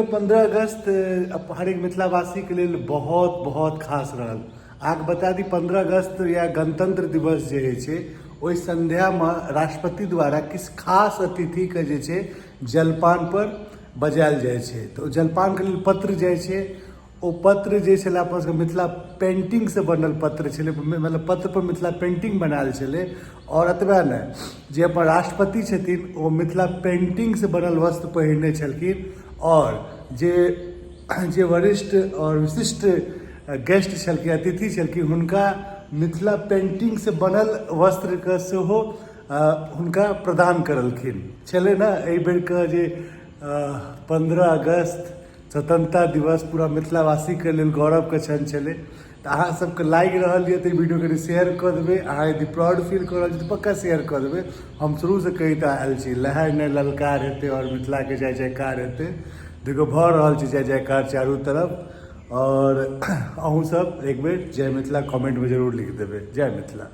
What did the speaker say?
15 अगस्त हरेक मिथिलावासीके लेल बहुत बहुत खास रहल। अहाँके बता दी, 15 अगस्त या गणतंत्र दिवस जे होइ छै, ओहि संध्यामे राष्ट्रपति द्वारा किछु खास अतिथिके जे छै जलपान पर बजायल जाइ छै। तऽ ओ जलपानके लेल पत्र जाइ छै। ओ पत्र जे छलै, अपन सबके मिथिला पेन्टिंगसँ बनल पत्र छलै, मतलब पत्र पर मिथिला पेन्टिंग बनायल छलै। आओर एतबे नहि, जे अपन राष्ट्रपति छथिन, ओ मिथिला पेन्टिंगसँ बनल वस्त्र पहिरने छलखिन आओर जे जे वरिष्ठ आओर विशिष्ट गेस्ट छलखिन, अतिथि छलखिन, हुनका मिथिला पेन्टिंगसँ बनल वस्त्रके सेहो हुनका प्रदान करलखिन छलै ने। एहि बेरके जे 15 अगस्त स्वतंत्रता दिवस पूरा मिथिलावासीके लेल गौरवके क्षण छलै। तऽ अहाँ सबके लागि रहल यऽ तऽ ई वीडियो कनि शेयर कऽ देबै। अहाँ यदि प्राउड फील कऽ रहल छी तऽ पक्का शेयर कऽ देबै। हम शुरूसँ कहैत आयल छी, लहर नहि ललकार हेतै आओर मिथिलाके जय जयकार हेतै। देखियौ, भऽ रहल छै जय जयकार चारू तरफ। आओर अहूँ सब एक बेर जय मिथिला कमेंटमे जरूर लिख देबै। जय मिथिला।